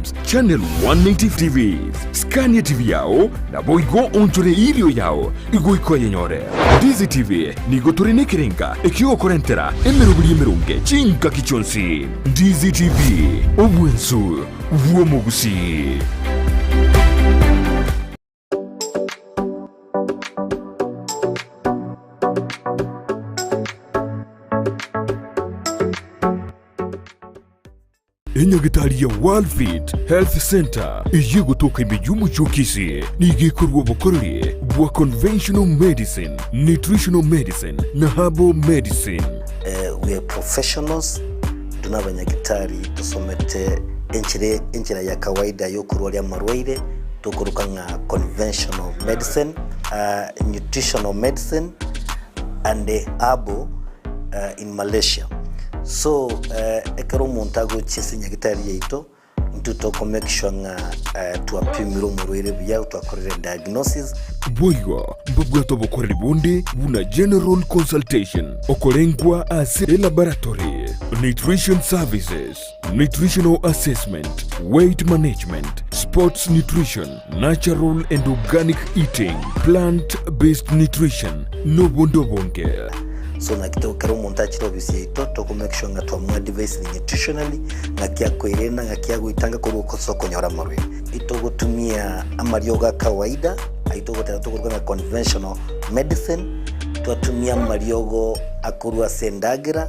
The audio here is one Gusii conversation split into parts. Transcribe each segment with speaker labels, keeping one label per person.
Speaker 1: Startimes channel 180 TV. Skania TV yao naboigo oonchore erio yao igoika oyenyore. Ndizi TV nigo tore nekerenga ekiogokorentera emeroberi emeronge chingaki chionsi. Ndizi TV, obwensu bw'omogusii. Enyagitari ya Worldfit Health Centre eyio egotoka ime y'omochie o Kisii nigo ekorua obokoreri bwa conventional medicine, nutritional medicine na herbal medicine.
Speaker 2: We are professionals, intwe nabanyagitari tosomete enchera enchera ya kawaida yokorwaria amarwaire tokoroka ng'a conventional medicine, nutritional medicine and herbal in Malaysia. So ekero omonto agochia ase enyagitari yaito, intwe toko make sure ng'a twapimire omorwaire buya, twakorire diagnosis.
Speaker 1: Boigo mbabwate obokoreri bonde buna general consultation, okorengwa ase elaboratory, nutrition services, nutritional assessment, weight management, sports nutrition, natural and organic eating, plant based nutrition, nobonde obonge.
Speaker 2: So naki to ekero omonto achire ofisi yaito toko make sure ng'a twamoadvisire nutritionally, ng'aki akoerenda, ng'aki agoetanga korwa ase okonyora amarwaire. Itogotumia amariogo a kawaida, ayio togoteba tokoruga ng'a conventional medicine, twatumia amariogo akorwa ase endagera,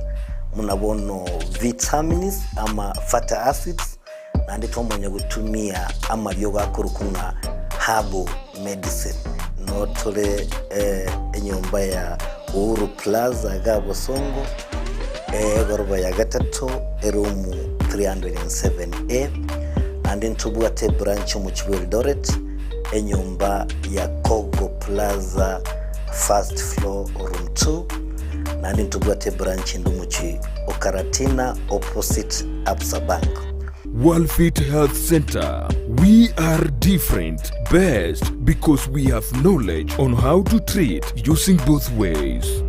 Speaker 2: buna bono vitamins ama fatty acids, naende twamanya gotumia amariogo akorokwa ng'a herbal medicine. Noo tore enyomba ya Uhuru Plaza iga Bosongo, egoroba ya gatato, eroom 307A, naende ntobwate ebranch omochie bwa Eldoret, enyomba ya Kogo Plaza first floor room 2, naende ntobwate ebranch ende omochie o Karatina opposite Absa Bank.
Speaker 1: Worldfit Health Centre, We are different, best because we have knowledge on how to treat using both ways.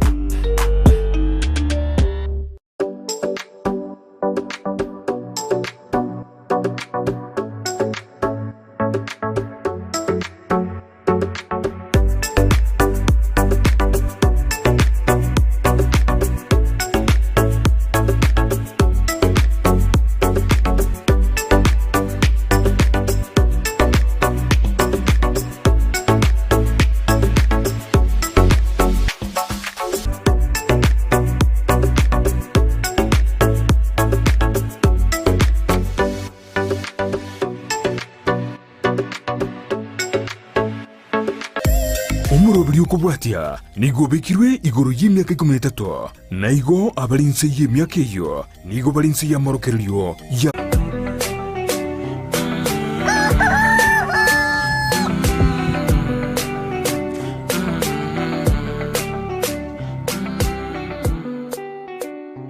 Speaker 1: Omoroberi okobwatia nigo obekirwe igoro y'emiaka ikomi na etato, na igo abare inse y'emiaka eyio nigo bare inse y'amorokererio ya.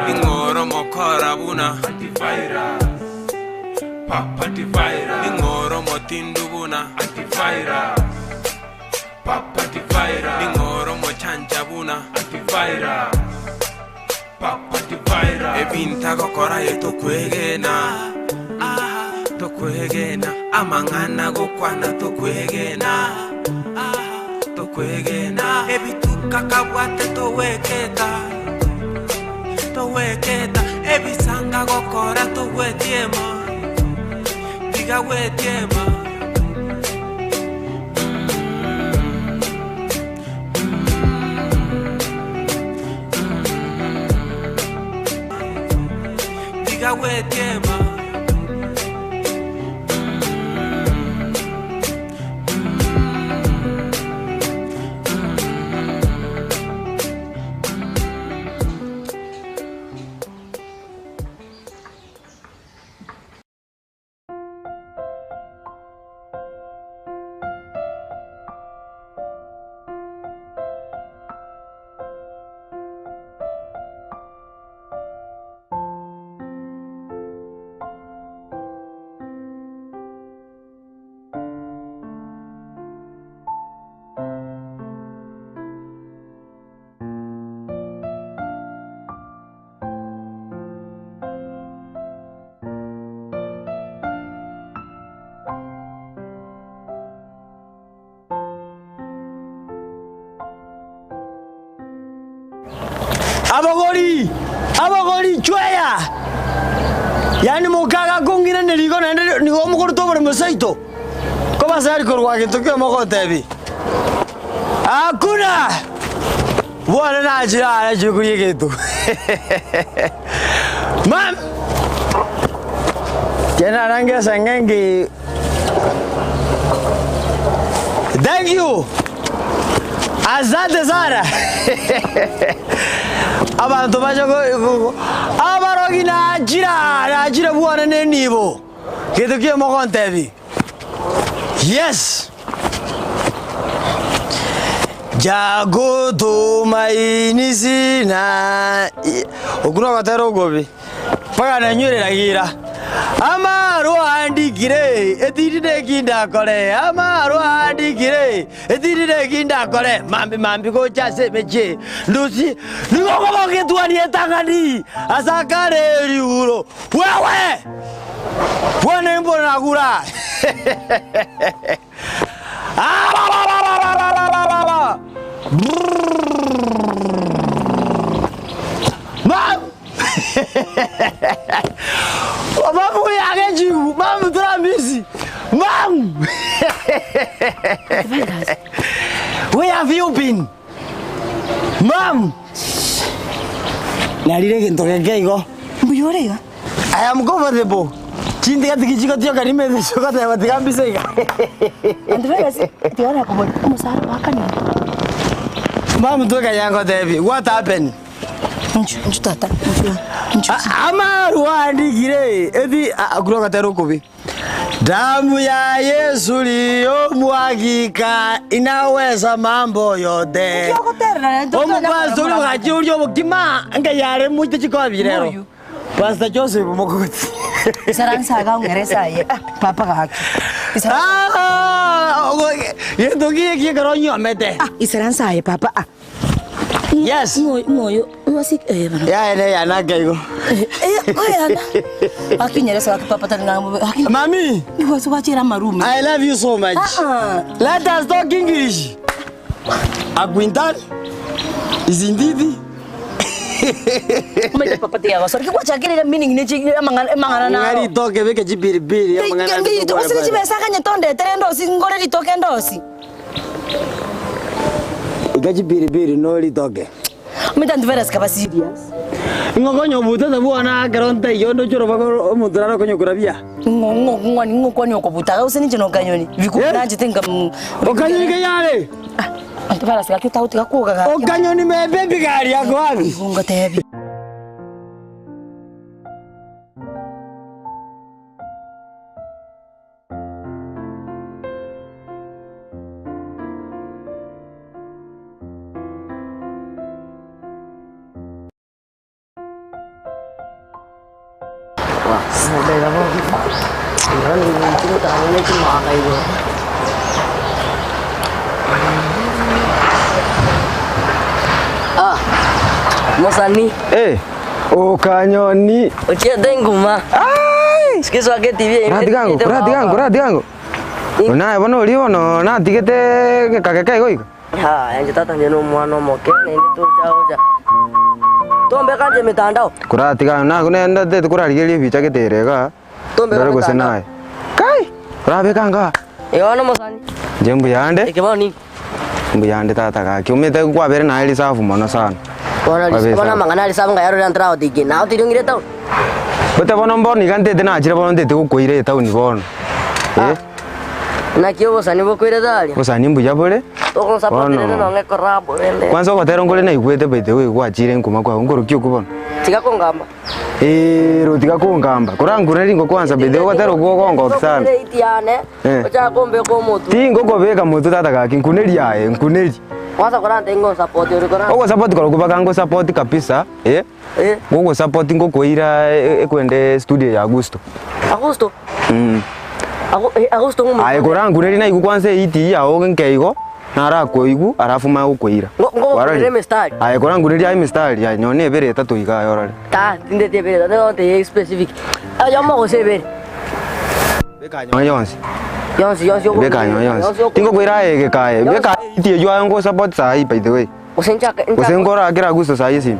Speaker 3: Ning'oro mokora buna Ning'oro motindu buna Ning'oro mochancha buna Ebinto agokora aye tokwegena Tokwegena Amang'ana agokwana tokwegena Tokwegena Ebituka kabwate togweketa Togweketa Ebisanga gokora togwetiema Tiga gwetiema. Tiga gwetiema.
Speaker 4: Abagori! Abagori! Chweya! Yaani mokaga kong'iraneria igo naende nigo mokoruta oboremo seito? Kobasari korwa gento ki omogotebi? Hakuna! Bwane nachire aa nachire koria egento. Mam! Kende narange eseng'engi. Thank you! Asante sana. Abanto bache abarogi nachire aa nachire bwane ne enibo. Gento ki mogontebi? Yes. Jakutumaini sina. Okwo nogotera okobe. Mpaka nanywerera gira. Amarwa andikire, etindi neki ndakore, amarwa andikire, etindi neki ndakore, mambi mambi gocha ase emechie, ndusie, nigo okobogetwania etang'ani ase akare eriuro. Wewe! Bwana imboro nagura. Ah! Mam! Mamu yagechigu, mamu turamisi. Mam! Where have you been? Mam! Narire egento geke igo.
Speaker 5: Mbuya ore iga?
Speaker 4: I am comfortable. Chintiga tigichigotioka nimete chigoteba tiga mbise iga.
Speaker 5: Antivirus tiga nakobori omosara oakanire.
Speaker 4: Mam twekanya ngotebie what happened?
Speaker 5: Inchu inchu tata inchu inchu.
Speaker 4: Amarwa andikire ethi akure ogotera okobe. Damu ya Yesu liyomwagika inaweza mambo yote.
Speaker 5: Nki ogoterera naende totonya
Speaker 4: Omopastor oria ogachia oria obokima ngai are moite chikobi rero.
Speaker 5: Moyo.
Speaker 4: Pastor Joseph Mokogoti.
Speaker 5: Isaransa iga ong'erese aye ah papa gaki. Isaransa.
Speaker 4: Ah, gento ki eki ekero onyuomete.
Speaker 5: Ah isaransa aye papa ah.
Speaker 4: Yes.
Speaker 5: Ng'o ng'oyo ng'osi eh bana.
Speaker 4: Yaye ne yana keigo.
Speaker 5: Eh eh oyana. Gaki nyeresa gaki papa tari ng'a bobe. Gaki.
Speaker 4: Mami.
Speaker 5: Nigo ase gwachera amarume.
Speaker 4: I love you so much.
Speaker 5: Ah ah.
Speaker 4: Let us talk English. Akwintal is indeed.
Speaker 5: Omanyete papa tiyagosora. Ki gwachakire iga meaning ne chi amang'ana amang'ana naro.
Speaker 4: Ng'a ritoke beke chipilipili amang'ana ande
Speaker 5: Ritoke
Speaker 4: tokore
Speaker 5: osire chibesa akanye tondetere ndosi ngore ritoke ndosi.
Speaker 4: Ika chipilipili no ritoke.
Speaker 5: Omanyete antivirus kaba serious.
Speaker 4: Ng'o konya obutete bwana ekero ntaiyo ndoche orobaga omonto nare okonya korabia.
Speaker 5: Ng'o ng'o ng'o ng'o kwani okobuta gose ninche nokanyoni. Bikubi
Speaker 4: Eh?
Speaker 5: nanchete nka
Speaker 4: Okanyoni kayare.
Speaker 5: Ah, antivirus gaki otagotiga kwoga gaki.
Speaker 4: Okanyoni me baby gari yako wapi?
Speaker 5: Igo ngotebi.
Speaker 6: Mosani.
Speaker 7: Eh, okanyoni.
Speaker 6: Ochiete enguma.
Speaker 7: Ai!
Speaker 6: Sikisoake TV
Speaker 7: Ratigango, ratigango, ratigango. Naye bono oria bono natigete gekageka igo igo.
Speaker 6: Ha, inche tata inche nomwana omoke, naende tocha gocha tombeka inche emetandao.
Speaker 7: Koratiga naku nende ntete korarigereria ebicha gete ere igaa,
Speaker 6: Tombeka
Speaker 7: ndore gose
Speaker 6: emetandao.
Speaker 7: naye. Kai! Orabeka ngaa.
Speaker 6: Igo bono omosani.
Speaker 7: Inche mbuyande.
Speaker 6: Eke bono ninki?
Speaker 7: Mbuyande tata gaki, omanyete kwabere naye risafu mono sana.
Speaker 6: Bono
Speaker 7: Kwabe
Speaker 6: bono
Speaker 7: risafu.
Speaker 6: amang'ana a risafu ngayarorera ntaragotigia, nagotiria ong'ire etown.
Speaker 7: Gote bono mbono iga ntete nachire bono ntete gokoira etown bono, eh.
Speaker 6: Naki obosani bokoirete aria?
Speaker 7: Obosani mbuya bore,
Speaker 6: Togonsapoterete
Speaker 7: bono
Speaker 6: nonye ekorabo rende.
Speaker 7: kwanza ogotera nkore naigwete by the way gwachire nkuma kwao nkorokia okwo bono.
Speaker 6: Tiga kongamba.
Speaker 7: Eeh tiga kongamba, korankure ringo kwanza by the way ogotera okwo ogongokia sana.
Speaker 6: Tokure eiti yane,
Speaker 7: Eh.
Speaker 6: ochake kombeka omotwe.
Speaker 7: Tingokobeka motwe tata gaki nkuneri aye nkuneri.
Speaker 6: Kwanza korantebie ngonsapoti ore korantebie.
Speaker 7: Ogosapoti korokwo mpaka ngosapoti kabisa eh,
Speaker 6: Eh.
Speaker 7: gogosapoti ngokoira ekwende studio ya Gusto.
Speaker 6: Agusto? Agusto ng'o
Speaker 7: Aye korankurerie naigwe kwanza eiti yao nke igo, narakoigwe alafu manye gokoira.
Speaker 6: Ngogokorera emistari?
Speaker 7: Aye korankurerie aye emistari aye nonye na ebere etato iga aye orore.
Speaker 6: Ta, tindeti ebere etato, nigo ngotebi specific. Oyomo gose ebere.
Speaker 7: Beka nonye yonsi.
Speaker 6: Yonsi, yonsi
Speaker 7: Beka nonye yonsi. Tingokoira aye egeka aye, beka aye eiti eywo aye ngosupport sahi by the way.
Speaker 6: Gose nchake,
Speaker 7: Gose nkorakera Agusto sahi esimi.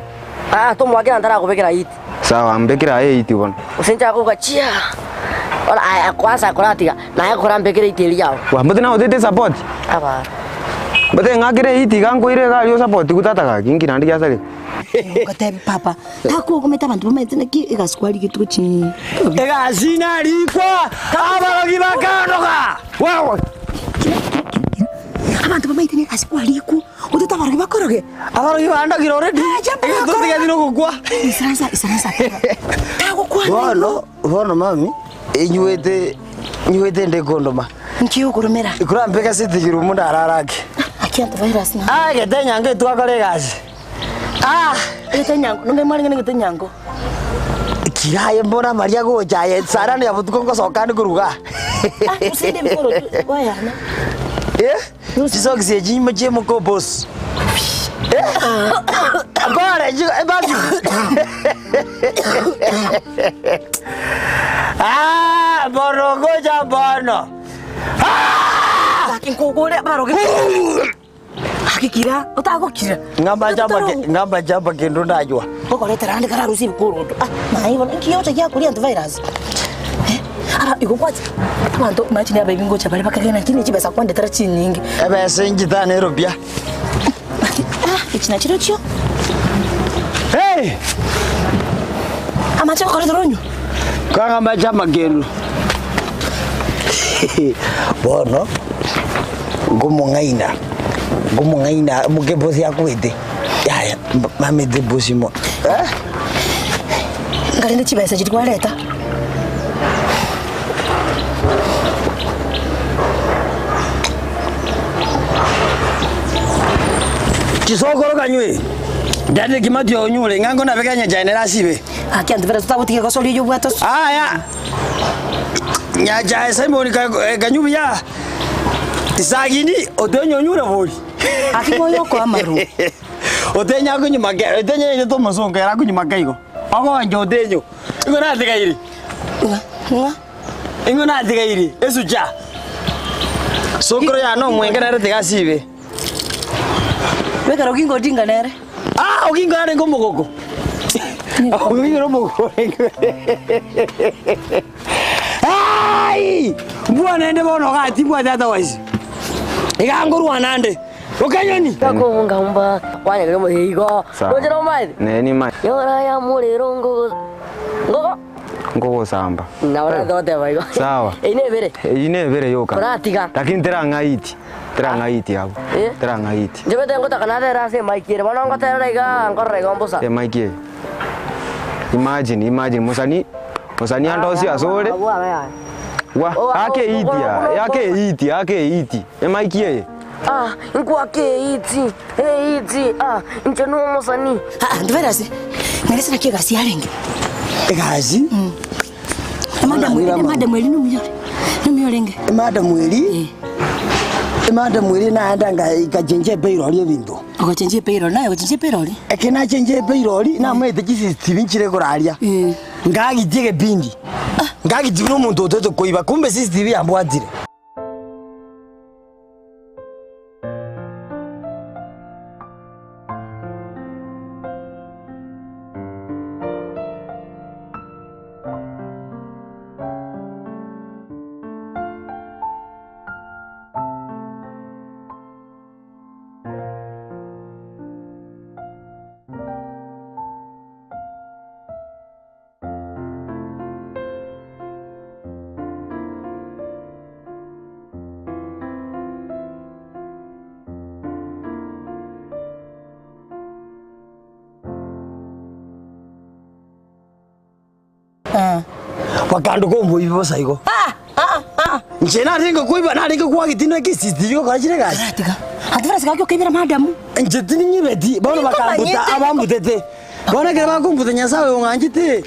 Speaker 6: Ah, tomoakera ntarakobekera hiti.
Speaker 7: Sawa, mbekere aye ehiti bono.
Speaker 6: Gose inche akobuga chia. Bono aya kwansa koratiga, naye korambekere ehiti eria yao.
Speaker 7: Wa, mbote nagotete esapoti?
Speaker 6: Abana.
Speaker 7: Mbote ng'akere ehiti iga nkoire iga aria osapotigwe tata gaki, inki naende giasareka?
Speaker 5: Ngotebi papa, takokomete abanto bamaete naki egasi kwarigetwe gochia
Speaker 4: Egasi narikwa, abarogi bakaandoka. Wewe!
Speaker 5: Abanto bamaete negasi kwarikwa, otete abarogi bakoroge.
Speaker 4: Abarogi bandogire already. Egento ntigeti nogokwa.
Speaker 5: Isaransa, isaransa. Tagokwana
Speaker 4: Bono, bono mami, inywete, inywete nde kondoma.
Speaker 5: Nki okoromera?
Speaker 4: Ikurambe sitting room ndararake.
Speaker 5: Aki antivirus na.
Speaker 4: Ah, egete enyango etwakora egasi. Ah!
Speaker 5: Egete enyango, nonge mwarenge negete enyango.
Speaker 4: Kiraye mbona amaria agocha aye saa nane ya botuko ngosoka ande koruga.
Speaker 5: Ah, osinde ebikoroto oyana.
Speaker 4: Eh? Chisokisi echi nyuma chia emokobos. Eh? Akore chi ebafu. Ah, bono ngocha bono. Ah!
Speaker 5: Gaki nkogore abarogi. Gaki kira, otagokira.
Speaker 4: Ng'amba chamba ke- ng'amba chamba kendo ndachwa.
Speaker 5: Okoretera ande kararusie ebikoroto. Ah, naye bono inki ocha giakoria antivirus? Eh, aba igo kwacha abanto imagine abaibwi ngocha bare bakagenda naki ne chibesa kwandetera chinyinge.
Speaker 4: Ebesa enchitano eropia.
Speaker 5: Gaki, ah, echi nachirochio.
Speaker 4: Hey!
Speaker 5: Amache okoretera onywe.
Speaker 4: Kwang'amba chama kendo. Bono. Ngomong'aina, ngomong'aina moke bosi akwete, yaya mamete bosi mo eh.
Speaker 5: Nkarende chibesa chiria kwareta.
Speaker 4: Chisokoro kanywe, ndande kimati onyure ng'a ngonabeka nyachae nere asibe.
Speaker 5: Gaki antivirus totagotiga gosoria oyio obwate
Speaker 4: Aya. Nyachae Simon kanywe buya. Isagini otenye onyure bori.
Speaker 5: Aki moyo okoa amaru.
Speaker 4: Otenye akonywa make, otenye yaito tomosongo ere akonywa make igo. Ogoncha otenyo. Igo natigaire.
Speaker 5: Ng'a ng'a.
Speaker 4: Igo natigaire esucha. Sokoro yane omwenge nere tiga asibe.
Speaker 5: Ekero Oginga Odinga nere.
Speaker 4: Ah, Oginga arenge omogoko. Oginga omogoko arenge. Ai! Mbua nende bono iga timbwati otherwise. Iga ngorwana ande. Okanyoni.
Speaker 6: Gakobunga mba kwanyagire omoyega igo.
Speaker 7: Sawa.
Speaker 6: Roche nomaete?
Speaker 7: Nere nimaete.
Speaker 6: Yora ya morero ngogo ngogo
Speaker 7: Nkogosamba.
Speaker 6: nabo natoteba igo.
Speaker 7: Sawa.
Speaker 6: Eyio nebere.
Speaker 7: Eyio nebere yoka.
Speaker 6: Oratiga.
Speaker 7: Lakini terang'aiti. Terang'aiti abwo.
Speaker 6: Eh?
Speaker 7: Terang'aiti.
Speaker 6: Inche bete ngotaka natera ase emic ere bono ngoterera igaa nkorora igo mbosa.
Speaker 7: Emic eye. Imagine, imagine mosani, mosani ande onsi ase ore. Wa, ake eiti aa, ake eiti, ake eiti. Emic eye.
Speaker 6: Ah, nkwake eiti, eiti, ah, inche nomosani.
Speaker 5: Ah, antivirus, nere naki egasi yarenge.
Speaker 4: Egasi?
Speaker 5: Emadam, emadam eri nomuya ore, nomuya orenge.
Speaker 4: Emadam eri, emadam eri naenda nkachenjia epayroll ebinto.
Speaker 5: Ogochenjia epayroll, naye ogochenjia epayroll?
Speaker 4: Ekero nachenjia epayroll, namaete chiCCTV nchire koraria, ngagitia egepindi, ngagitia buna omonto otoete koiba, kumbe CCTV yambwatire. Bakanduka omoibi bosa igo. Inche narenge koiba narenge kwageti na eCCTV gokora chire egasi.
Speaker 5: Tiga. Antivirus gaki okaibera madam.
Speaker 4: Inche tininyibeti bono bakambuta abambutete. Bono ekero bakombuta Nyasaye oyo ong'anchete,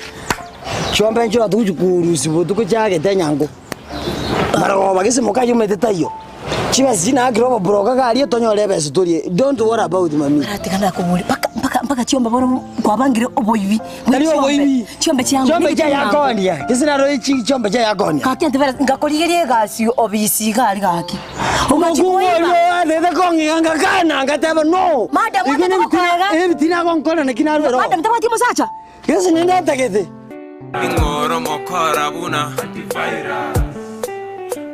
Speaker 4: chiombe nchire togochi korusia botuko chiagete enyango. Marogoba gese mokaye omanyete taiyo. Chibesa chinaakire obobroka iga aria tonyore ebesa torie. Don't worry about mami.
Speaker 5: Tiga nakoboria mpaka mpaka. Mpaka chiombe bono kwabangire oboibi bwe
Speaker 4: Tari
Speaker 5: chiombe.
Speaker 4: oboibi.
Speaker 5: Chiombe chiango
Speaker 4: Chiombe
Speaker 5: nigo
Speaker 4: chia
Speaker 5: chiango.
Speaker 4: yakonia. Gese naro echi chiombe chia yakonia.
Speaker 5: Gaki antibera ngakorigeria egasi obisi iga aria gaki. Ogachi
Speaker 4: Omokungu
Speaker 5: koiba.
Speaker 4: oria oathete kong'iga ngakana ngateba no.
Speaker 5: Madam,
Speaker 4: Igo
Speaker 5: otete
Speaker 4: nebitina-
Speaker 5: gokoega.
Speaker 4: ebitina agonkora naki narwera oo.
Speaker 5: Madam tabwati omosacha?
Speaker 4: Gese ninde otagete.
Speaker 3: Ning'oro mokora buna Antivirus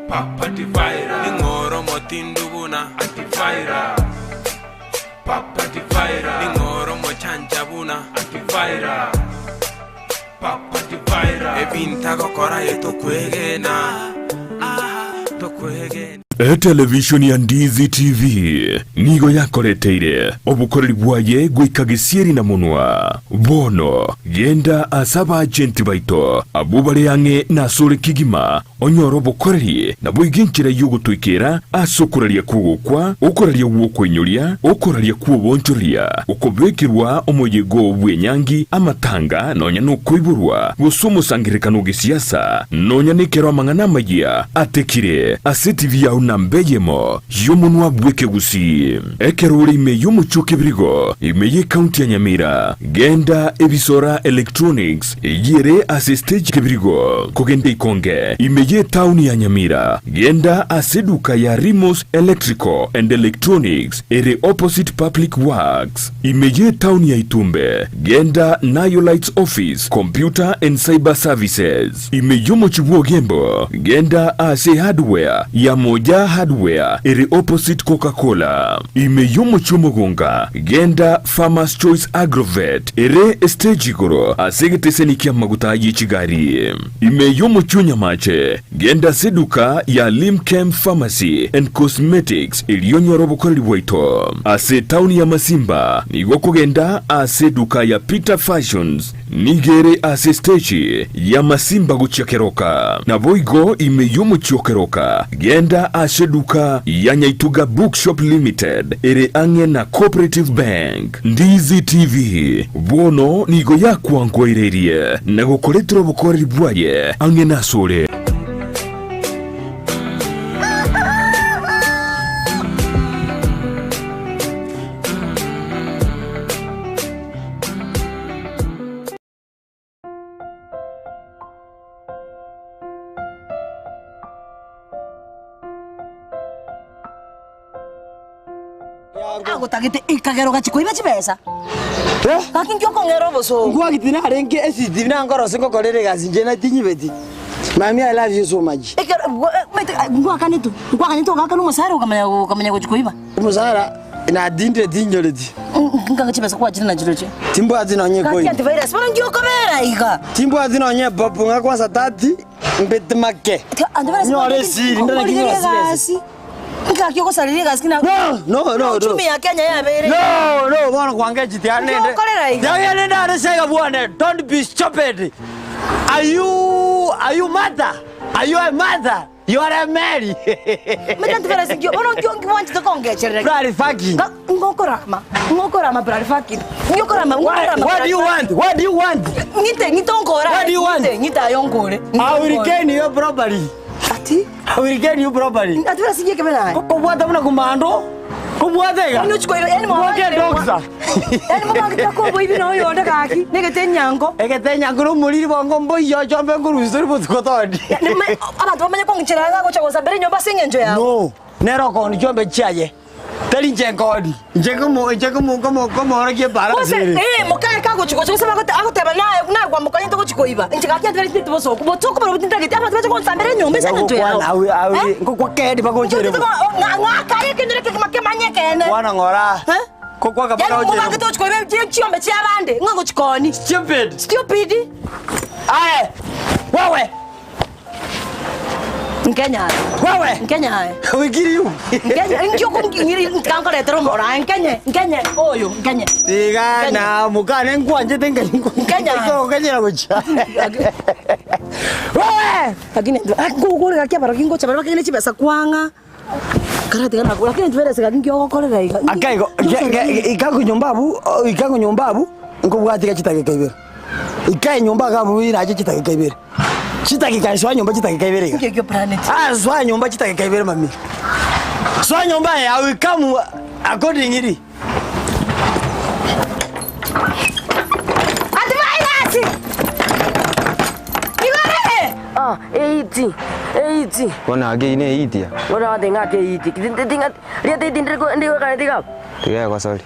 Speaker 3: Papa Antivirus Ning'oro motindu buna Antivirus Papa Antivirus Ning'oro mochancha buna Antivirus Papa Antivirus Ebinto agokora aye tokwegena ah, tokwegena.
Speaker 1: Etelevishoni ya Ndizi TV nigo yakoreteire obokoreri bwaye goika gesieri na monwa. Bono genda ase abaagenti baito abwo bare ang'e nasore kegima Onyore obokoreri, naboigo enchera y'ogotoikera ase okoraria kw'ogokwa, okoraria gw'okoinyoria, okoraria kw'oboonchoreria, okobekerwa omoyega oo bw'enyangi, amatanga, nonya nokoiborwa, gose omosangererekano o gesiasa, nonya nekero amang'ana amayia atekire ase etibi yao namba eyemo y'omonwa bw'ekegusii. Ekero ore ime y'omochie o Kebirigo, ime y'ecounty ya Nyamira, genda Ebisora Electronics, Eyio ere ase stage kebirigo kogenda ikonge ime y'etaoni ya Nyamira. Genda ase eduka ya Rimos Electrical and Electronics ere opposite Public Works ime y'etaoni ya Itumbe. Genda Nayo Lights Office, Computer and Cyber Services ime y'omochie bw'Ogembo. Genda ase hardware ya Moja Hardware ere opposite Coca-Cola ime y'omochie Omogonga. Genda Farmers Choice Agrovet ere estage igoro ase egeteseni ki'amaguta ye chigari. Ime y'omochie o Nyamache, genda ase eduka ya Limchem Pharmacy and Cosmetics erio onyore obokoreri bwaito. Ase etaoni ya Masimba, nigo okogenda ase eduka ya Peter Fashions Nigo ere ase esteji y'amasimba gochia keroka. Naboigo ime y'omochie o keroka, genda ase eduka ya Nyaituga Bookshop Limited ere ang'e na Cooperative Bank. Ndizi TV bono nigo yakwankoireirie na gokoretera obokoreri bwaye ang'e nasore.
Speaker 5: Agotagete ekagera ogachia koiba chibesa.
Speaker 4: Eh?
Speaker 5: Gaki nki okong'era obosongo?
Speaker 4: Nkwagiti narenge esiti nankoro ase ngokorera egasi inche na tinyibeti. Mami I love you so much.
Speaker 5: Ekero omanyete nkwakanetwe, nkwakanetwe ogakana omosara okamanya okamanya gochia koiba.
Speaker 4: Omosara natindire tinyoreti.
Speaker 5: Nkanga chibesa kwachire nachirochio.
Speaker 4: Timbwati nonye
Speaker 5: Gaki
Speaker 4: coin.
Speaker 5: antivirus bono nki okobera iga?
Speaker 4: Timbwati nonye bob ng'a kwanza tati mbete make.
Speaker 5: Antivirus
Speaker 4: Nyore esiri ndore
Speaker 5: Okorigeria
Speaker 4: kinyora chibesa.
Speaker 5: egasi. Ngaki ogosareria egasi ki na
Speaker 4: No, no, no, no.
Speaker 5: Uchumi ya Kenya yabeire.
Speaker 4: No, no, bono kwangechiti ane
Speaker 5: Nki
Speaker 4: nde.
Speaker 5: okorera iga?
Speaker 4: Yaya nende are sega bwane. Don't be stupid. Are you are you mother? Are you a mother? You are a Mary.
Speaker 5: Mete antivirus nkio bono nkio nkiwanchete kongecherera.
Speaker 4: Bloody fucking.
Speaker 5: Nga- Ngokorama, ngokorama bloody fucking. Ngokorama,
Speaker 4: What,
Speaker 5: ngokorama.
Speaker 4: what do you want? What do you want?
Speaker 5: Ngite ngitonkora.
Speaker 4: What do you want?
Speaker 5: Ngite ngite ayonkore.
Speaker 4: I will gain you properly.
Speaker 5: Ati
Speaker 4: I will gain you properly.
Speaker 5: antivirus ngiye kebena.
Speaker 4: Kobwata buna komando. Kobwata iga.
Speaker 5: Yaani ochiko yaani
Speaker 4: Mwoke doctor.
Speaker 5: Yaani mobangete kobo ibi no yonde gaki negete nyango.
Speaker 4: Egete nyango nomoriri bongo mboiyo chombe nkorusia tori botuko tondi.
Speaker 5: Abanto bamanye kong'ichera iga gocha gosambera enyomba ase eng'encho yao.
Speaker 4: No, nere okooni chiombe chiaye. Tari inche nkoondi, inche nkomo inche nkomo nkomo nkomoorokia ebarasi
Speaker 5: Gose
Speaker 4: ere.
Speaker 5: eh mokaye kagochi gocha gose bagote agoteba naye nagwamokonyete gochi koiba. Inche gaki antivirus tindi bosoku botuko barobwo tintageti abanto bache gonsambera enyomba ase eng'encho yao.
Speaker 4: Ngokwana awe awe
Speaker 5: Eh?
Speaker 4: ngokwa kedi bagonchere bo.
Speaker 5: Ng'akaye ekenyoro ekegima kemanye ekeene.
Speaker 4: Kwana ng'ora.
Speaker 5: Eh?
Speaker 4: Kokwaka
Speaker 5: Yaani
Speaker 4: bagonchere.
Speaker 5: mobangete gochi koiba chiombe chia abande ng'a gochikoni.
Speaker 4: Stupid.
Speaker 5: Stupid.
Speaker 4: Aye. Wewe.
Speaker 5: Nkenya aye.
Speaker 4: Wewe.
Speaker 5: Nkenya aye.
Speaker 4: We kill you.
Speaker 5: Nkenya inki okonging'iri nkankoretera omoro aye nkenye nkenye oyo nkenye.
Speaker 4: Tiga na mukane nkwanchete
Speaker 5: Nkenya.
Speaker 4: nkenyera gocha. Wewe.
Speaker 5: Lakini ngogore gaki abarogi ngocha bare bakegene chibesa kwang'a. Karatiga nakwo lakini ntiberese gaki nki ogokorera iga.
Speaker 4: Akaigo ikago nyomba abu ikago nyomba abu nkobwati gachitageka ibere. Ikae nyomba iga abwo irache chidakika ibere. Chidakika soa nyomba chidakika ibere iga.
Speaker 5: Inki ekio planet?
Speaker 4: Ah, soa nyomba chidakika ibere mami. Soa nyomba I will come accordingly.
Speaker 6: Ah, eiti, eiti.
Speaker 7: Bono ake eyio ne eiti ya.
Speaker 6: Bono agotebi ng'a ake eiti. Tinga, rieta eiti ndiri ndigwekana tiga.
Speaker 7: Tiga egosori.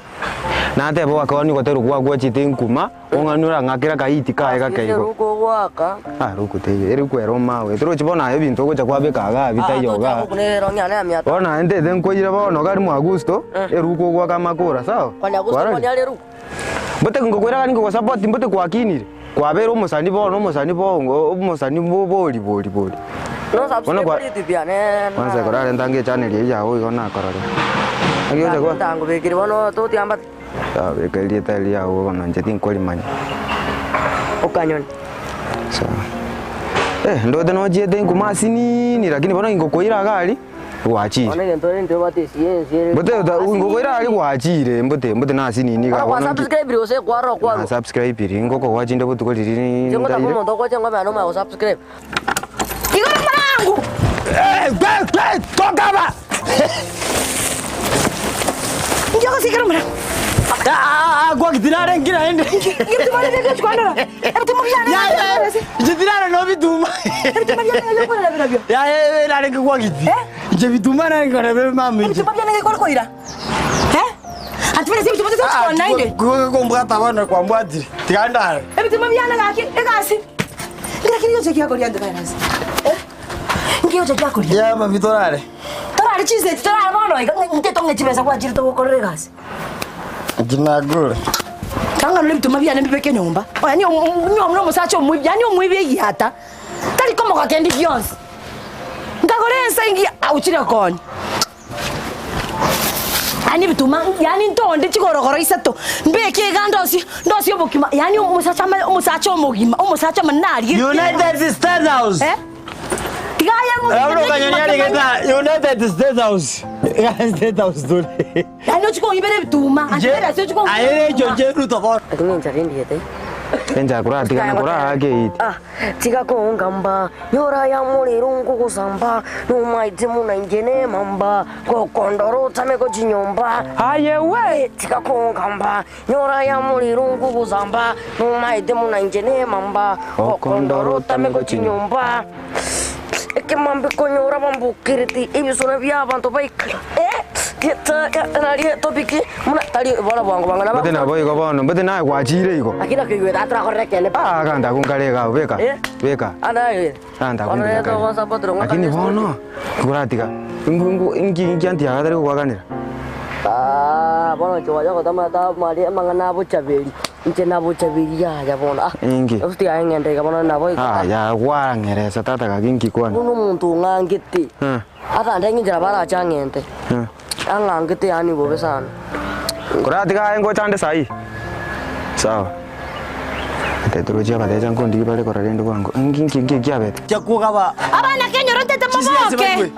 Speaker 7: Nateba ogakwania ogotera okwo gwachete enkuma, ong'ani orang'akere akaiti kaye gake igo.
Speaker 6: Eruku ogoaka.
Speaker 7: Ah ruku teiyo, eruku ere omawe. Torochi bono aye ebinto ogocha kwabeka igaa bitaiyo igaa. Bono aye ntete nkoire bono iga rimo Agusto, eruku ogoaka amakura sawa? Kwarorire? Mbote ngokoira gani ngogosupport mbote kwakinire, kwabeire omosani bono omosani bongo omosani bo bori bori bori. Bono kwa kwanza ekero arenta nge echannel eywo yago igo nakorora. Naki ocha kwa Sawa beka erieta erio riago bono inche tinkorimanya. Sawa. Eh ndote nochiete nkuma asinini lakini bono ingokoira iga aria. Gwachire.
Speaker 6: Bono egento rende obwate esiye ense
Speaker 7: Mbote ota ngokoira aria gwachire mbote mbote nase nini iga
Speaker 6: Bono
Speaker 7: bono nki
Speaker 6: kwasubscribe gose kwarora
Speaker 7: na
Speaker 6: kwarwa.
Speaker 7: subscribe ri ngoko gwachinde botuko riria
Speaker 6: Inche ngotaka
Speaker 7: ndaire.
Speaker 6: omonto ogocha ngomenya nomanya gosubscribe.
Speaker 5: Igoro omorango!
Speaker 4: Toka aba!
Speaker 5: Inki ogosikera omorango?
Speaker 4: Gwaki tinarengire naende.
Speaker 5: Ebituma biane biochi kwanora. Ebituma biane
Speaker 4: Yaya, inche tinare nobituma.
Speaker 5: Ebituma biane biokorera birobio.
Speaker 4: Yaya, narenge gwagiti.
Speaker 5: Eh?
Speaker 4: Inche bituma narenge korera mama inche.
Speaker 5: Ebituma biane gekore koira. Eh? Antivirus ebituma tochi kona naende.
Speaker 4: Kombwata bono kwambwatire. Tiga ndare.
Speaker 5: Ebituma biane gaki egasi. Ngira kiri yoche giakoria antivirus. Eh? Nki yoche giakoria?
Speaker 4: Ya mami torare.
Speaker 5: Torare chiseti torare bono iga nte tong'e chibesa gwachire togokorera egasi.
Speaker 4: Nkinagure.
Speaker 5: Tang'ana ebituma biane mbibeke nyomba. Yaani omuna omosacha omoibi, yaani omoibi egiata. Tari komoka kende gionsi. Nkagora ensa engiya, auchire konya. Yaani ebituma, yaani ntonde chigorogoro isato, mbeke iga ndosie, ndosie obokima, yaani omosacha amanye omosacha omogima, omosacha omonene arie.
Speaker 4: United States House.
Speaker 5: Eh? Tiga aye
Speaker 4: Labda okanyoni arigeta United States House. State House tore.
Speaker 5: Yaani ochie kong'ibera ebituma,
Speaker 4: Je,
Speaker 5: antivirus ochie kong'ibera
Speaker 4: aye
Speaker 5: ebituma.
Speaker 4: echo je Ruto bono.
Speaker 6: Lakini enchara endiete.
Speaker 7: Enchara koratigana koraake eiti.
Speaker 6: Ah, tiga kongamba, nyora ya morero ngogosamba, nomaete muna inche nemamba, gokondora otame gochinyomba.
Speaker 7: Aye we!
Speaker 6: Tiga kongamba, nyora ya morero ngogosamba, nomaete muna inche nemamba, gokondora otame gochinyomba. Ekemambe konyora bambokerete ebisona bia abanto baikara. Eh, rieta narie topic muna tari bono bwango bwango nabo.
Speaker 7: Mbote nabo igo bono, mbote naye gwachire igo.
Speaker 6: Lakini akigweta aturakorera kene.
Speaker 7: Ah, ganda kunkare iga abwo, beka,
Speaker 6: Eh?
Speaker 7: beka.
Speaker 6: Anaye.
Speaker 7: Ganda
Speaker 6: Bono
Speaker 7: kumbeka
Speaker 6: rero
Speaker 7: kare.
Speaker 6: togosapotera ng'o
Speaker 7: Lakini
Speaker 6: kanisa
Speaker 7: bono, nkoratiga, ngu- ngu- inki inki antiaga tari gokwakanera.
Speaker 6: Ah, bono inche gwacha gotama ta mari amang'ana abochaberi. Inche nabochaberi yaya bono. Ah.
Speaker 7: Inki?
Speaker 6: Obuti aye ng'ende iga bono nabo iga.
Speaker 7: Ah, ya gwarang'eresa tata gaki inki kwana.
Speaker 6: Bono omonto ong'angete.
Speaker 7: Eh.
Speaker 6: Ata nde ng'inchera barache ang'ente.
Speaker 7: Eh.
Speaker 6: Ang'angete yaani bobe sana.
Speaker 7: Koratiga aye ngocha nde saii. Sawa. Atetorochi abatecha nkondigi bare korora rende bwango. Inki inki inki kiabete?
Speaker 4: Chakugaba.
Speaker 5: Abana kenyoro ntete
Speaker 4: Chisiasi
Speaker 5: moboke.
Speaker 4: baigwe.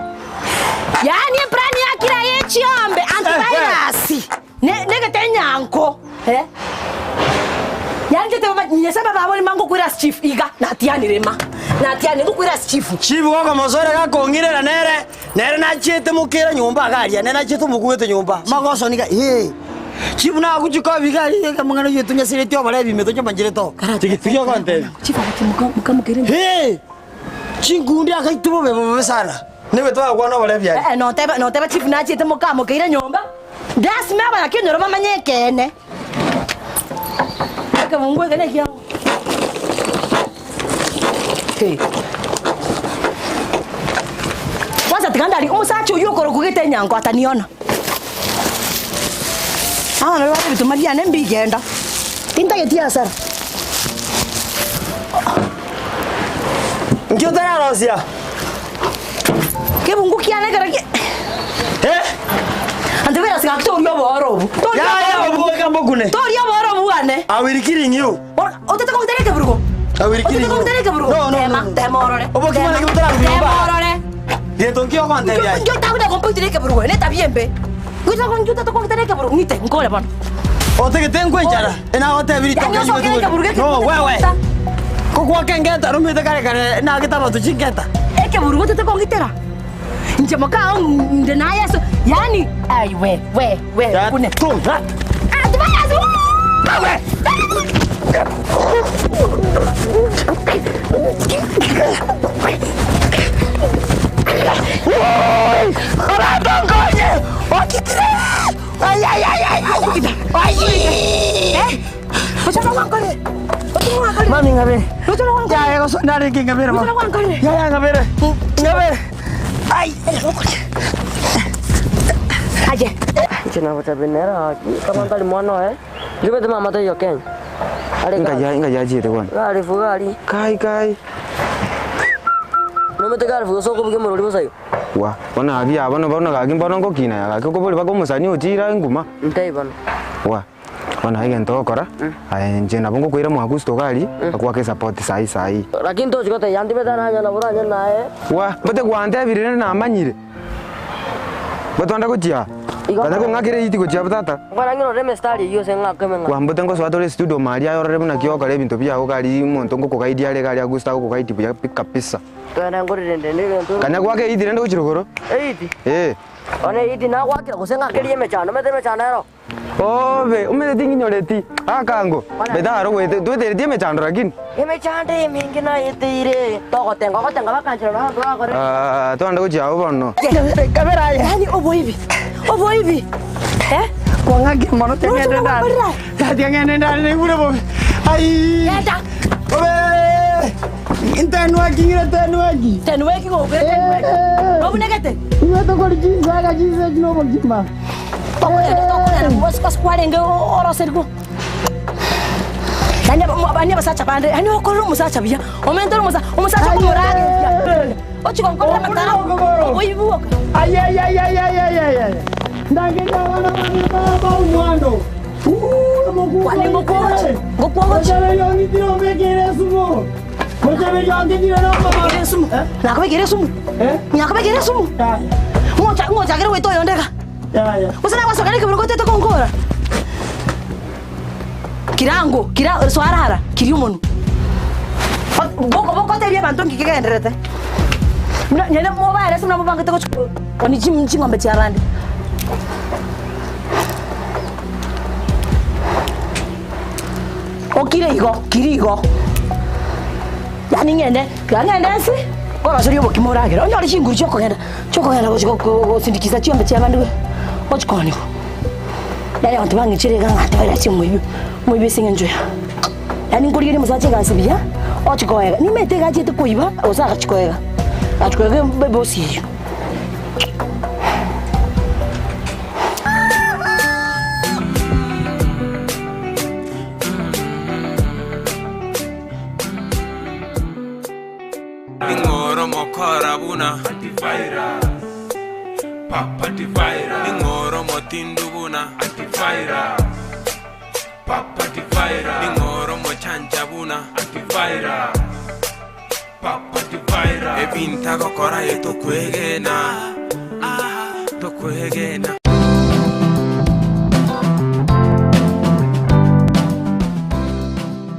Speaker 5: Yaani eplani yakira ye chiombe antivirus. Ne negete enyanko. Eh? Yaani ntete baba Nyasaye baba abori mango kwira as chief iga natianire ma. Natianire ngokwira as chief.
Speaker 4: Chief goka mosore gakong'irera nere nere nachiete mokera nyomba iga aria nere nachiete omokubete nyomba magoso niga eh. Chief nagochika obiga aria iga amang'ana oyio tonyaseretie oborebi ime tochomanyire to. Tiga ogontebia.
Speaker 5: Chief agati muka mukamokere.
Speaker 4: Hey! Chinkundi agaitwa bobe bobe sana. Nigo twagokwana oborebi aria.
Speaker 5: Eh, noteba noteba chief nachiete mokamokeire nyomba. Lasima abanyakenyoro bamanye ekeene. Ekebungo eke nekiao. Hey. Kwanza tiga ndari omosacha oyio okorokwa gete enyango ataniona. Abana baria bare ebituma biane mbigenda. Tintageti hasara.
Speaker 4: Nki otararosia?
Speaker 5: Kebungu kiane ekero kie
Speaker 4: Eh?
Speaker 5: Antivirus gaki toria obooro obo. Toria
Speaker 4: Yaya
Speaker 5: obooro obo.
Speaker 4: obuoka mbokune.
Speaker 5: Toria obooro obwane.
Speaker 4: I will killing you.
Speaker 5: Otete kong'itera ekeburugo.
Speaker 4: I will
Speaker 5: Otete
Speaker 4: killing you.
Speaker 5: kong'itera ekeburugo.
Speaker 4: No, no,
Speaker 5: Tema,
Speaker 4: no, no.
Speaker 5: tema orore.
Speaker 4: Obokima
Speaker 5: Tema.
Speaker 4: naki botararwa nyomba.
Speaker 5: Tema orore.
Speaker 4: Gento nki ogontebia aye?
Speaker 5: Nki otagocha kompoitera ekeburugo ere etabia embe. Nki otete kong'itera ekeburugo ng'ite nkore bono.
Speaker 4: Otagete nkwe enchara? Enagotebirie
Speaker 5: Yaani
Speaker 4: toka
Speaker 5: osokere
Speaker 4: nyuma
Speaker 5: ekeburugo
Speaker 4: tugure. No,
Speaker 5: ekeburugo
Speaker 4: wewe.
Speaker 5: tete
Speaker 4: Kogwaka engeta rumete kare kare nagete abanto chingeta.
Speaker 5: Ekeburugo tete kong'itera. Inche mokao nde na Yeso. Yaani ai we we we kune.
Speaker 4: Tung, ra.
Speaker 5: Ah, tibaya
Speaker 4: Wewe. Mami ng'abere. Yaya goso narenge ng'abere mama. Yaya ng'abere. Ng'abere. Ai.
Speaker 5: Aye.
Speaker 6: Inche nagotebi nere gaki, kaba ntari mwana oye, njubete mama taiyo Kenya. Are
Speaker 7: Inga
Speaker 6: gari,
Speaker 7: inga yachiete kwani.
Speaker 6: gari fugari,
Speaker 7: Kai kai.
Speaker 6: nomete gari fugo soko buge morori bosa igo.
Speaker 7: Wa, bono gaki ya bono bono gaki mbono ngokina ya gaki okobori baka omosani ochira enguma.
Speaker 6: Ntei bono.
Speaker 7: Wa, bono egento ogokora, aye inche nabo ngokoira mwa Augusto iga aria, agoake esupport sahi sahi.
Speaker 6: Lakini tochi gotebia ntibete nanye nabo oranye naye.
Speaker 7: Wa, mbote gwantebire rende namanyire. Mbote gochia aa,
Speaker 6: Igo
Speaker 7: kanya kong'akera eiti gochia abwo tata.
Speaker 6: Nkwana ng'irore emestari eyio ase ng'ake emeng'ao.
Speaker 7: Kwa mbote ngosoa tore estudio ime aria aye orore buna ki ogokora ebinto biago iga aria omonto ngokoguide are iga aria Augusto agokoguide buya pi kabisa.
Speaker 6: Twende nkorerende na egento.
Speaker 7: Kanya goaka eiti rende gochia rogoro.
Speaker 6: Eiti?
Speaker 7: Eh.
Speaker 6: Bono eiti nagoakera gose ng'akerie emechando, omanyete emechando ero?
Speaker 7: Obe, omanyete tinginyoreti, akango, beta aro goete, toetereti emechando lakini.
Speaker 6: Emechando emenge nayeteire, togotenga ogotenga bakanchera na abanto bagokora.
Speaker 7: Aah, twande gochia abwo bono.
Speaker 4: Kabere aye.
Speaker 5: Yaani oboibi. Oboibi. Eh?
Speaker 4: Kwang'akia mono tiang'ende
Speaker 5: Roche
Speaker 4: ndare.
Speaker 5: nagwakorire.
Speaker 4: Tiang'ende ndare naigure bobe. Ai.
Speaker 5: Genda.
Speaker 4: Obe. Ntenweki ng'ire tenweki.
Speaker 5: Tenweki gokire tenweki. Obunegete.
Speaker 4: Iwe tokori chinsaga chinsa echi na obogima.
Speaker 5: Tokogenda tokogenda mosiko kwarenge oroserigwe. Yaani abanye abasacha bande, yaani okorera omosacha buya, omente ore omosacha, omosacha okomorageria. Ochia gonkorera amatara, oboibi bwoka.
Speaker 4: Ai ai ai ai ai ai ai ai. Ndangeria abana bane ba omwando.
Speaker 5: Kwani ngokwogochi? Ngokwogochi?
Speaker 4: Mochaberi ong'itire ombekere esumu. Mochaberi ong'itire nomama.
Speaker 5: Bekere esumu. Nakobekere esumu.
Speaker 4: Eh?
Speaker 5: Nakobekere esumu.
Speaker 4: Yaya.
Speaker 5: Ng'ocha ng'ochakere goeta oyonde iga.
Speaker 4: Yaya.
Speaker 5: Gose nagwasokera ekebiro gotete konkora. Kirango, kira soa arara, kiria omonwe. Boko bokotebia abanto nki kegendererete. Buna nere mobaerese buna mobangete gochi koni ching'ombe chiabande. Okire igo, kiri igo. Yaani ng'ende, tiga ng'ende nse, nkoroserie obokima oragere, onyore chinguru chiokogenda, chiokogenda gochi gosindikiza chiombe chiabande gochi kooniwa. Yaani abanto bang'ichere iga ng'a tibari ase omoibio, omoibio ase eng'encho ya. Yaani nkorigereria omosacha egasi buya, ochia koega, nimanyete iga achiete koiba, gose agachia koega, agachia koega ebosi eyio.
Speaker 3: Ning'oro mokora buna antivirus Papa antivirus Ning'oro motindu buna antivirus Papa antivirus Ning'oro mochancha buna antivirus Papa antivirus Ebinto agokora aye tokwegena, ah, tokwegena.